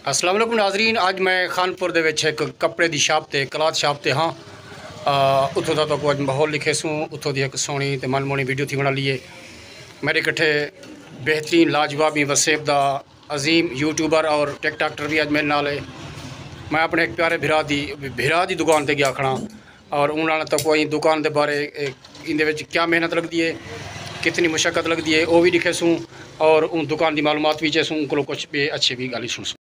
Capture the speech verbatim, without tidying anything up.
السلام علیکم ناظرین، اڄ میں خانپور دے وچ ہک کپڑے دی شاپ تے، کلاتھ شاپ تے ہاں۔ اتھوں دا تہاکوں اڄ ماحول ݙکھیسوں، اتھوں دی ہک سوہݨی تے من موہݨی ویڈیو تھی بݨا لیے۔ میݙے کٹھے بہترین لاجوابی وسیب دا عظیم یوٹیوبر اور ٹک ٹاکٹر وی اڄ میݙے نال ہے۔ میں اپݨے ہک پیارے بھرا دی بھرا دی دکان تے ڳیا کھڑاں اور انہاں نے تہاکوں ایں دکان دے بارے، ایندے وچ کیا محنت لڳدی ہے، کتنی مشقت لڳدی ہے، او وی ݙکھیسوں اور اوں دکان دی معلومات وی چیسوں، اوں کولوں کجھ ٻئے اچھے وی ڳالھیں سݨسوں۔